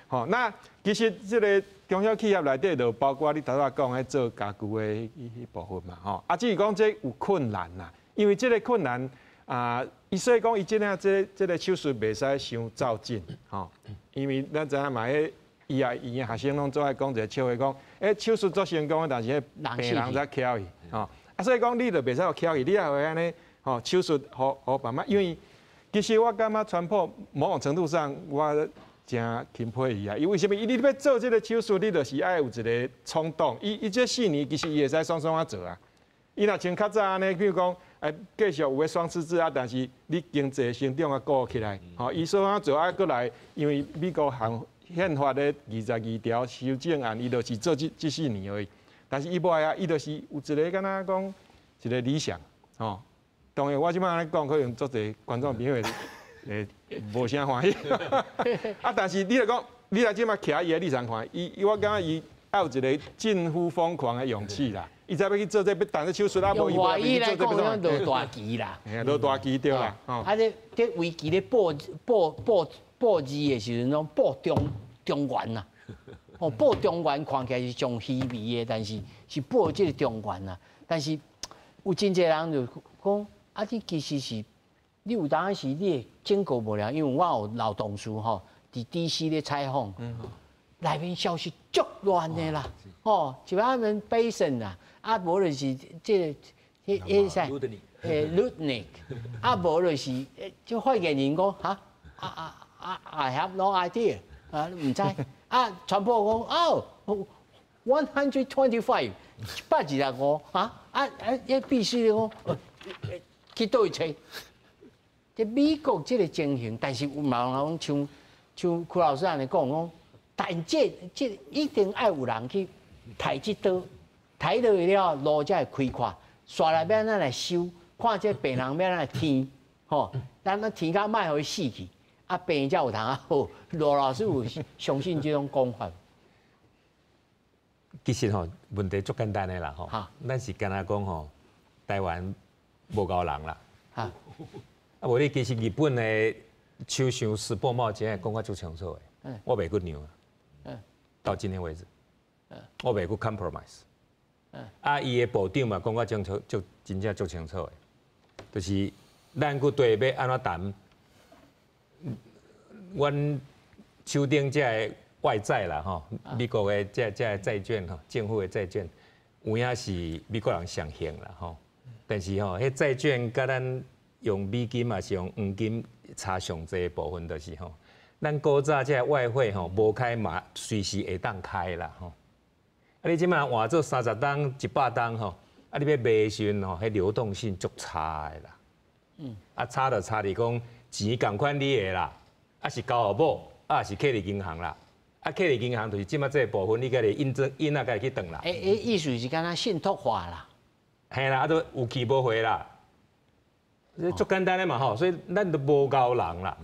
吼，那其實這个中小企業內底就包括你頭拄仔講彼做家具的彼部分嘛，吼。啊，只是講這有困難啦，因為這个困難啊，伊所以講伊這個這个手術袂使傷躁進，吼，因為咱知影嘛，彼醫啊醫院學生攏總愛講一个笑話，講，欸，手術足成功，但是彼病人才翹去，吼，啊，所以講你就袂使予翹去，你也會按呢，吼，手術予予慢慢，因為其實我感覺川普某種程度上我誠欽佩伊啊，因為啥物？伊你欲做這个手術，你就是愛有一个衝動。伊這4年其實伊會使爽爽仔做啊。伊若像較早按呢，比如講，哎，繼續有彼雙赤字啊，但是你經濟成長啊顧起來，吼，伊爽爽做啊，閣來，因為美國行憲法的22條修正案，伊就是做這四年而已。但是伊無愛啊，伊就是有一个敢若講一个理想，吼。當然，我這擺按呢講，可能足濟觀眾朋友會無啥歡喜。啊，但是你來講，你來這擺徛伊的立場看，伊我感覺伊愛有一個近乎瘋狂的勇氣啦。伊才欲去做這，欲動這手術啊，無伊無去做這欲落大棋啦。嘿，落大棋對啦。啊，這圍棋咧布布布布字的時陣，攏布中原啊。哦，布中原看起來是上虛微的，但是是布這个中原啊。但是有真濟人就講，啊，你其實是你有當時你會警告無了，因為我有老同事吼，佇 DC 咧採訪，內面消息足亂的啦。哦，一擺們 Bessent 啊，啊無就是這个，彼彼啥？欸，Lutnick，啊無就是就發言人講，哈，啊啊啊，I have no idea，啊，毋知，啊，川普講，哦，125，125，啊啊啊，彼必須講，去佗位揣？這美國這个情形，但是有嘛人講像像柯老師按呢講講，但這一定愛有人去刣這刀，刣落去了路才會開闊，煞來欲按怎來收，看這病人欲按怎來天，吼，咱天甲莫予伊死去，啊病才有通啊好。羅老師有相信這種講法？其實吼問題足簡單的啦吼，咱是敢若講吼，台灣無𠢕人啦。啊，無你其實日本的首相石破茂真正講甲足清楚的，我袂閣讓啊，到今天為止，我袂閣 compromise。啊，伊的部長嘛講甲清楚，就真正足清楚的，就是咱閣對欲按怎談，阮手頂這个外債啦吼，美國的這債券吼，政府的債券，有影是美國人上還啦吼，但是吼，彼債券佮咱用美金嘛是用黃金差上濟部分，就是吼，咱古早這个外匯吼無開嘛，隨時會當開啦吼。啊，你這擺換做30冬、100冬吼，啊，你欲賣的時陣吼，彼流動性足差的啦。啊，差就差佇講錢仝款你的啦，啊是交予某，啊是放佇銀行啦。啊，放佇銀行就是這擺這個部分，你家己印證印啊，家己去轉啦。欸欸，意思是敢若信託化啦。嘿啦，啊都有去無回啦。這足簡單的嘛吼，所以咱都無𠢕人啦。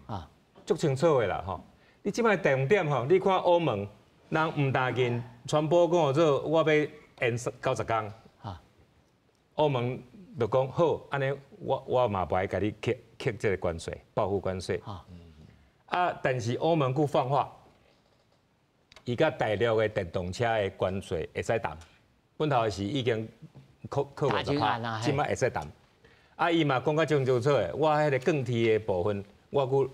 啊，足清楚的啦吼。你這擺重點吼，你看歐盟，人毋擔緊，川普講做我欲延90工。歐盟就講好，按呢我嘛無愛共你課課這个關稅，報復關稅。啊，但是歐盟閣放話，伊佮大陸的電動車的關稅會使談，本頭是已經扣扣50%，這擺會使談。啊，伊嘛講甲清清楚的，我彼个鋼鐵的部分，我閣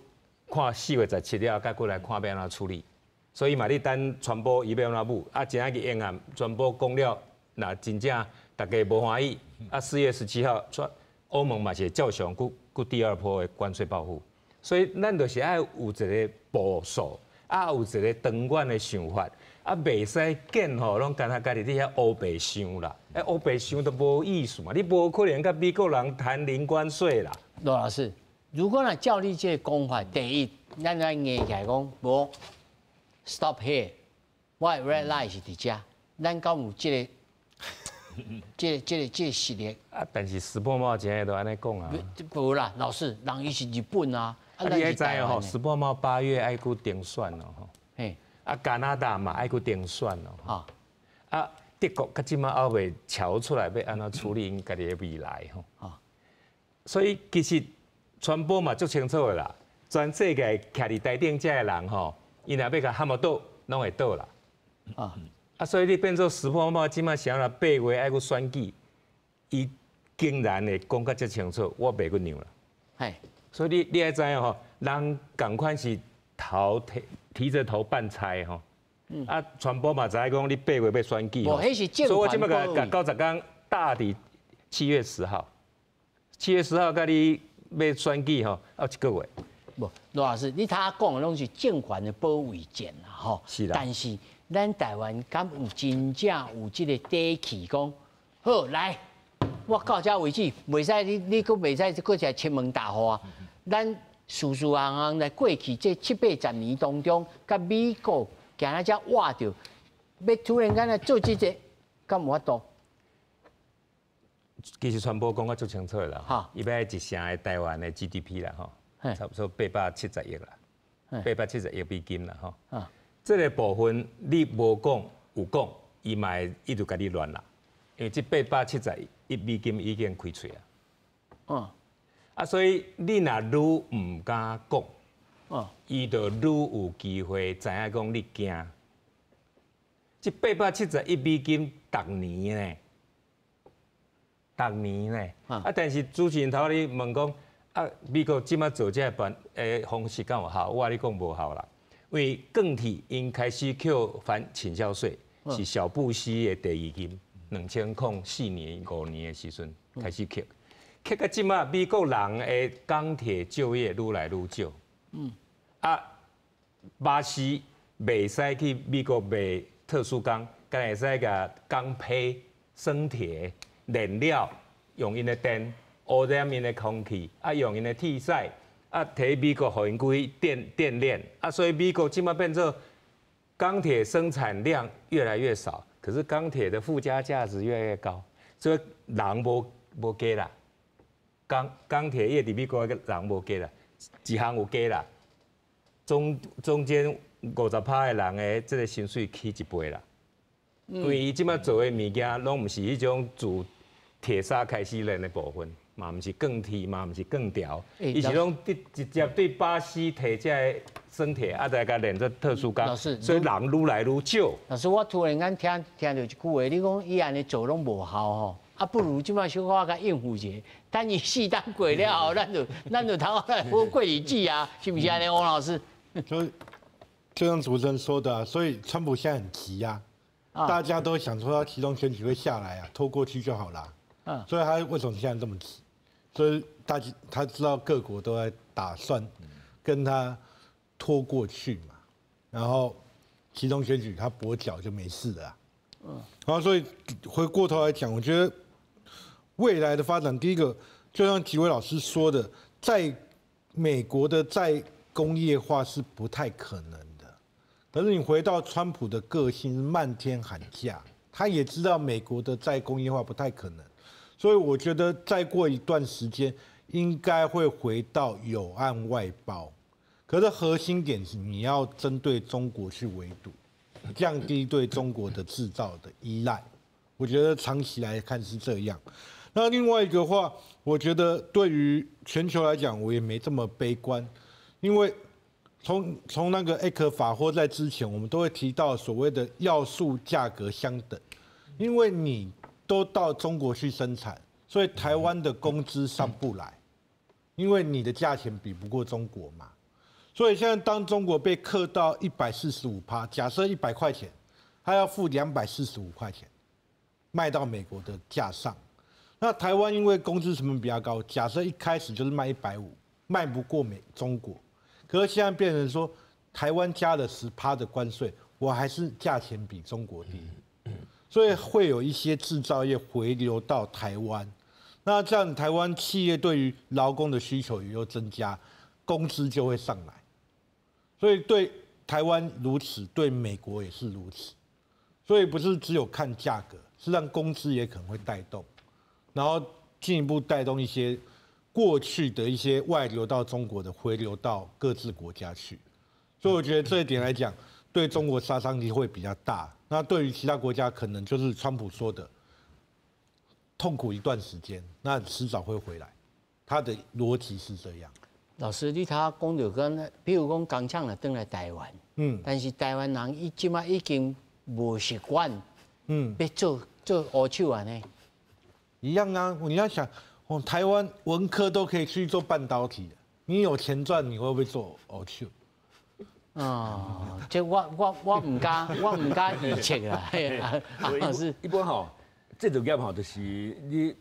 看4月17了，再過來看欲按怎處理。所以嘛，你等川普伊欲按怎舞，啊，今仔日英案川普講了，若真正大家無歡喜，啊，4月17號，歐盟嘛是照常閣閣第二波的關稅報復。所以咱就是愛有一个部署，啊，有一个長遠的想法，啊，袂使見吼，攏敢若家己佇遐烏白想啦，欸，烏白想都無意思嘛，你無可能佮美國人談零關稅啦。羅老師，如果若照你這个講法，第一，咱愛硬起來講，無 stop here，我的 red line 是佇遮，咱敢有這個實力？啊，但是石破茂今日都按呢講啊。無啦，老師，人伊是日本啊。啊，你愛知哦，石破茂8月愛閣重選哦，吼。嘿。啊，加拿大嘛愛閣重選哦。啊。啊，德國到這馬猶未喬出來欲按怎處理𪜶家己的未來吼。啊。所以其實川普嘛足清楚的啦，全世界徛佇台頂遮的人吼，伊若欲共喊倒，攏會倒啦。啊。啊，所以你變做石破茂這馬想啦，8月愛閣選舉，伊竟然會講甲遮清楚，我袂閣讓啦。嘿。所以你愛知影吼，人仝款是頭提提著頭辦差吼。啊，川普嘛知影講你八月欲選舉。無，彼是所以我這擺共90工搭佇7月10號，7月10號佮你欲選舉吼，猶一个月。無，羅老師，你頭仔講的攏是政權的保衛戰啦，吼。是啦。但是咱台灣敢有真正有這个底氣講，好來，我到遮為止，袂使你你閣袂使閣一個親門踏戶啊。咱事事項項來過去這七八十年當中，佮美國行來遮倚著，欲突然間來做這個，敢有法度？其實川普講甲足清楚的啦，伊欲一成的台灣的 GDP 啦，吼，差不多870億啦，870億美金啦，吼。這个部分你無講有講，伊嘛會一直共你亂啦，因為這870億美金已經開喙啊。啊，所以你若愈毋敢講，伊就愈有機會知影講你驚。這870億美金逐年呢，逐年呢。啊，但是主持人頭你問講，啊，美國這擺做這个辦方式敢有效？我共你講無效啦，因為鋼鐵𪜶開始扣反傾銷稅，是小布希的第二任，2004年、5年的時陣開始扣。扣到這擺，美國人的鋼鐵就業愈來愈少。啊，巴西袂使去美國賣特殊鋼，敢會使共鋼坯、生鐵、燃料用𪜶的電，污染𪜶的空氣，啊用𪜶的鐵屎，啊提美國予𪜶規電鏈，啊所以美國這擺變做鋼鐵生產量越來越少，可是鋼鐵的附加價值越來越高，所以人無加啦。鋼鐵業佇美國的人無加啦，一項有加啦，中間50%的人的這个薪水起一倍啦。因為伊這擺做的物件，攏毋是彼種自鐵砂開始煉的部分，嘛毋是鋼鐵，嘛毋是鋼條，伊是攏直接對巴西提這个生鐵，啊，再共煉做特殊鋼。老師，所以人愈來愈少。老師，我突然間聽著一句話，你講伊按呢做攏無效吼，啊，不如這擺小可共應付者，等伊四冬過了後，咱就通來好過日子啊，是毋是按呢，王老師？就像主持人說的，所以川普現在很急啊，大家都想說他期中選舉會下來啊，拖過去就好了。所以他為什麼現在這麼急？所以大家他知道各國都在打算跟他拖過去嘛，然後期中選舉他跛腳就沒事了。然後所以回過頭來講，我覺得未來的發展，第一個就像幾位老師說的，在美國的再工業化是不太可能的。可是你回到川普的個性是漫天喊價，他也知道美國的再工業化不太可能，所以我覺得再過一段時間應該會回到友岸外包。可是核心點是你要針對中國去圍堵，降低對中國的製造的依賴。我覺得長期來看是這樣。那另外一個話，我覺得對於全球來講，我也沒這麼悲觀，因為從那個 ECFA 或在之前，我們都會提到所謂的要素價格相等，因為你都到中國去生產，所以台灣的工資上不來，因為你的價錢比不過中國嘛。所以現在當中國被課到145%，假設100塊錢，他要付245塊錢賣到美國的價上。那台灣因為工資成本比較高，假設一開始就是賣150，賣不過中國。可是現在變成說，台灣加了10%的關稅，我還是價錢比中國低，所以會有一些製造業回流到台灣。那這樣台灣企業對於勞工的需求也又增加，工資就會上來。所以對台灣如此，對美國也是如此。所以不是只有看價格，是讓工資也可能會帶動，然後進一步帶動一些過去的一些外流到中國的回流到各自國家去。所以我覺得這一點來講，對中國殺傷力會比較大。那對於其他國家，可能就是川普說的痛苦一段時間，那遲早會回來。他的邏輯是這樣。老師，你頭講著講，比如講工廠來轉來台灣，但是台灣人伊這擺已經無習慣，欲做做烏手按呢。一樣啊，你要想，哦，台灣文科都可以去做半導體，你有錢賺，你會不會做烏手？哦，這我毋敢預測啦。老師，一般吼，製造業吼，就是你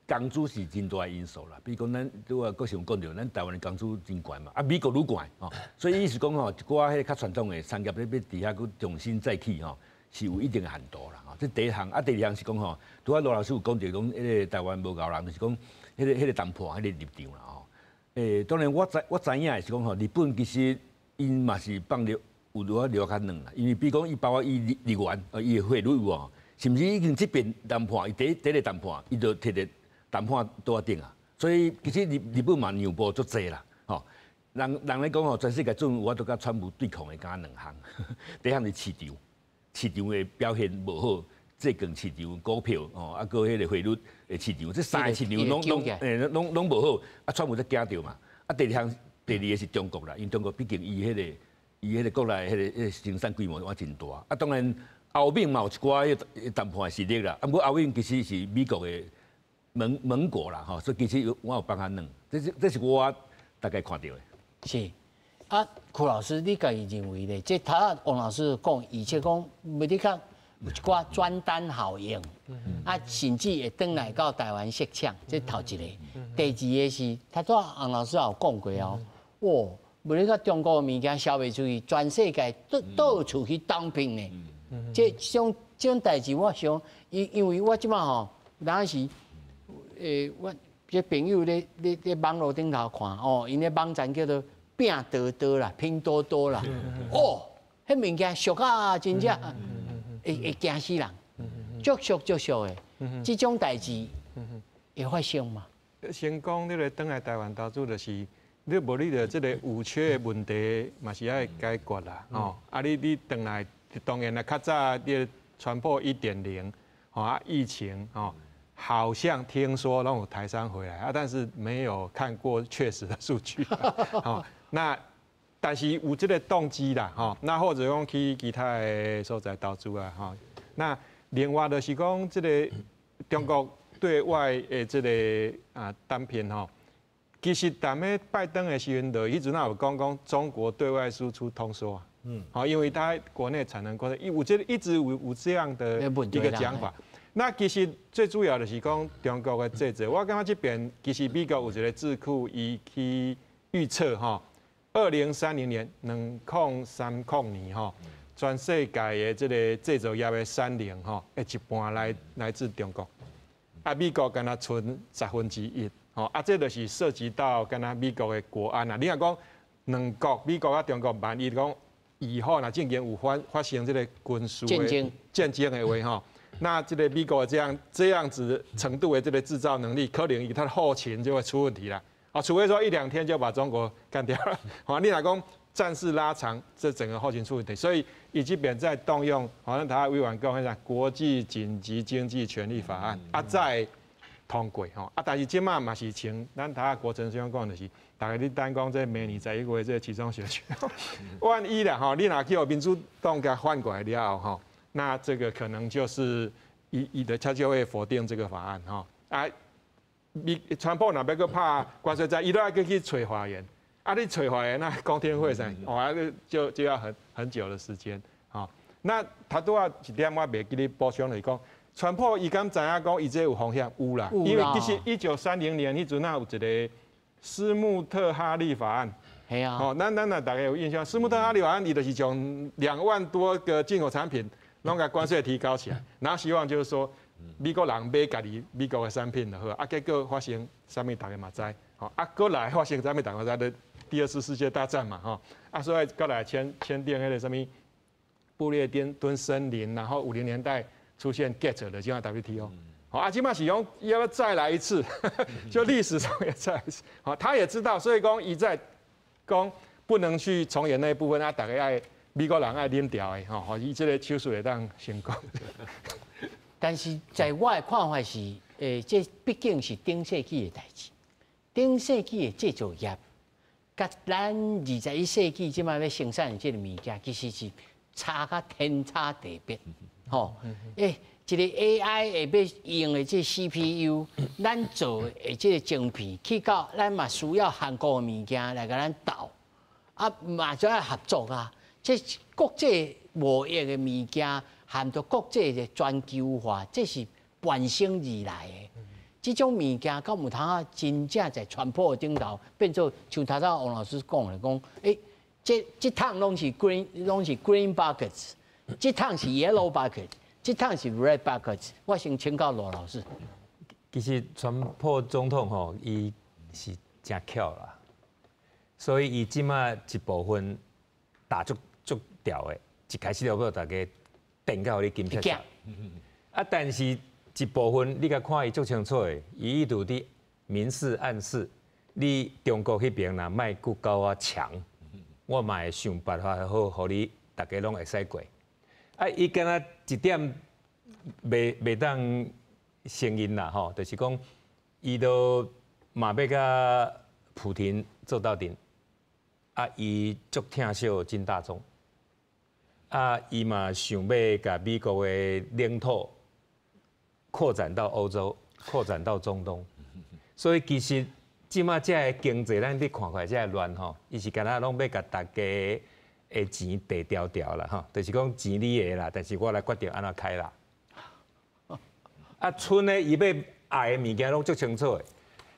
工資是真大的因素啦。比如講，咱拄仔國雄講著，咱台灣的工資真懸嘛，啊，美國愈懸吼，所以意思講吼，一寡彼个較傳統的產業欲佇遐閣重新再起吼，是有一定的限度啦。吼，這第一項，啊，第二項是講吼，拄仔羅老師有講著講，彼個台灣無𠢕人，就是講彼個談判彼個立場啦吼。當然我知影的是講吼，日本其實𪜶嘛是放著有留留較軟啦，因為比如講伊包括伊日元，伊的匯率有無？甚至已經這邊談判，伊第一個談判，伊就提佇談判桌仔頂啊。所以其實日本嘛讓步足濟啦，吼。人咧講吼，全世界總有法度佮川普對抗的敢若兩項，第一項是市場，市場的表現無好，債券市場、股票吼，啊，閣彼個匯率的市場，這三個市場攏無好，啊，川普才驚著嘛。啊，第二項，第二個是中國啦，因為中國畢竟伊彼個國內彼個生產規模也真大。啊，當然歐盟嘛有一寡彼談判的實力啦，啊，毋過歐盟其實是美國的盟國啦，吼，所以其實我有放較軟，這是我大概看著的。是，啊，柯老師，你家己認為咧？這頭仔王老師講，而且講袂得講有一寡轉單效應，啊，甚至會轉來到台灣設廠，這頭一個。第二個是，頭拄仔王老師也有講過哦，哇，袂得講中國的物件銷袂出去，全世界到處去 dumping 呢。這種代誌，我想，因為我這擺吼，當時，我這朋友咧網路頂頭看，哦，𪜶的網站叫做拼多多啦，拼多多啦，哦，彼物件俗啊，真正會驚死人，足俗足俗的，這種代誌會發生嗎？先講你來轉來台灣投資，就是你無你著這個有缺的問題嘛是愛解決啦，吼，啊你轉來當然啦，較早你川普1.0，啊，疫情哦，好像聽說攏有台商回來啊，但是沒有看過確實的數據。哦，那但是有這個動機啦，吼，那或者講去其他的所在投資啊，吼。那另外就是講這個中國對外的這個啊產品吼，其實踮咧拜登的時陣，就彼陣有講講中國對外輸出通縮啊，好，因為它國內產能過剩，有這一直有這樣的一個講法。那其實最主要就是講中國的製造，我感覺這邊其實美國有一個智庫，伊去預測吼，2030年2030年吼，全世界的這個製造業的產能吼，會一半來自中國，啊，美國敢若賰1/10，吼，啊，這就是涉及到敢若美國的國安啊。你若講兩國，美國佮中國，萬一講以後若真正有發生這個軍事的戰爭的話吼。那這個美國這樣子程度的這個製造能力，可能伊它的後勤就會出問題了。啊，除非說一兩天就把中國幹掉了。好，你若講戰事拉長，這整個後勤出問題，所以伊這邊在動用，好像他委員講那個國際緊急經濟權力法案啊，再通過吼。啊，但是這馬嘛是像咱頭仔國成兄講的是，大家咧等講這明年11月這個期中選舉，萬一啦吼，你若去予民主黨共翻過來了後吼。那這個可能就是伊的他就會否定這個法案哈啊，你川普若欲閣拍關稅戰，伊都愛閣去揣法院，啊，你揣法院那公聽會上，哦，就要很久的時間，啊。那頭拄仔一點我袂記得補充就是講，川普伊敢知影講伊這有風險？有啦，因為其實1930年彼陣仔有一個斯穆特哈利法案。係啊。哦，咱若大家有印象，斯穆特哈利法案伊就是將2萬多個進口產品攏共關稅提高起來，然後希望就是說美國人買家己美國的產品就好，啊，結果發生啥物大家嘛知，吼，啊，閣來發生啥物大家知的第二次世界大戰嘛，吼，啊，所以閣來簽訂彼個啥物布列頓森林，然後50年代出現 GATT 的，就像 WTO，好，啊，這馬是講要不要再來一次，就歷史上也再來一次，好，他也知道，所以講伊在講不能去重演那一部分，啊，大家愛美國人愛啉著的，吼，伊這個手術會當成功。但是在我的看法是，這畢竟是頂世紀的代誌，頂世紀的製造業，佮咱21世紀這馬欲生產的這個物件，其實是差甲天差地別，吼。一個 AI 會欲用的這 CPU，咱做的這個晶片，去到咱嘛需要韓國的物件來共咱鬥，啊嘛就愛合作啊。這國際貿易的物件，含著國際的全球化，這是伴生而來的。這種物件，敢有通啊？真正在川普的頂頭變做像頭先王老師講的，講，這趟攏是 green，攏是 green buckets，這趟是 yellow bucket，這趟是 red buckets。我先請教羅老師。其實川普總統吼，伊是誠巧啦，所以伊這馬一部分打足足牢的，一開始就欲大家電到予你緊貼貼。啊，但是一部分你共看伊足清楚的，伊意圖佇明示暗示，你中國彼邊若莫閣共我強，我嘛會想辦法好，予你大家攏會使過。啊，伊敢若一點袂當承認啦，吼，就是講伊都嘛欲共普廷做鬥陣，啊，伊足疼惜金大中，啊，伊嘛想欲共美國的領土擴展到歐洲，擴展到中東，所以其實這馬這个經濟咱佇看起來這个亂吼，伊是敢若攏欲共大家的錢地牢牢啦吼，就是講錢你的啦，但是我來決定按怎開啦。啊，賰呢伊欲愛的物件攏足清楚的，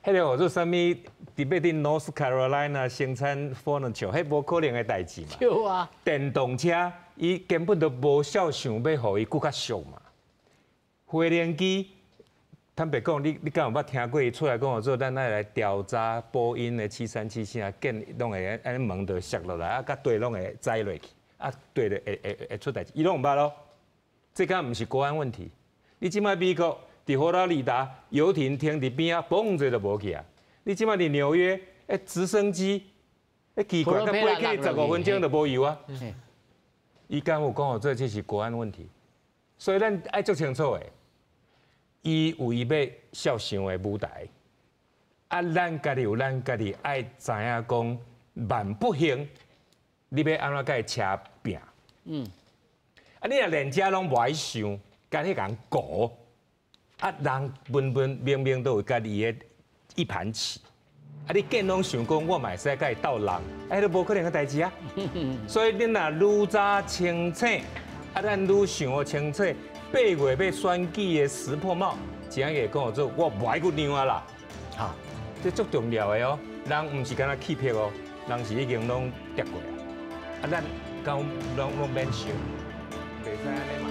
彼個叫做啥物？佇欲佇 North Carolina 生產 furniture，彼無可能的代誌嘛。對啊。電動車，伊根本就無痟想欲予伊閣較俗嘛。飛行機，坦白講，你敢有捌聽過伊出來講做咱愛來調查波音的737啥，見攏會按呢門就摔落來，啊，佮地攏會載落去，啊，地就會出代誌，伊攏毋捌咯。這敢毋是國安問題？你這馬美國佇佛羅里達遊艇停佇邊仔，嘣一下就無去啊！你這馬佇紐約，直升機，奇怪，佮飛起15分鐘就無油啊！伊敢有講這是國安問題？所以咱愛足清楚的，伊有伊欲痟想的舞台，啊，咱家己有咱家己愛知影講，萬不幸，你欲按怎共伊車拚？啊，你若連遮攏無愛想，干彼共顧，啊，人分分明明都有家己的一盤棋，啊，你見攏想講我嘛會使共伊鬥人，哎，都無可能的代誌啊。所以恁若愈早清醒，啊，咱愈想予清楚，8月欲選舉的石破茂，真會講做我無愛閣讓啊啦。好，這足重要的哦。人毋是干焦氣魄哦，人是已經攏跌過啊。啊，咱講攏攏免想，袂使按呢。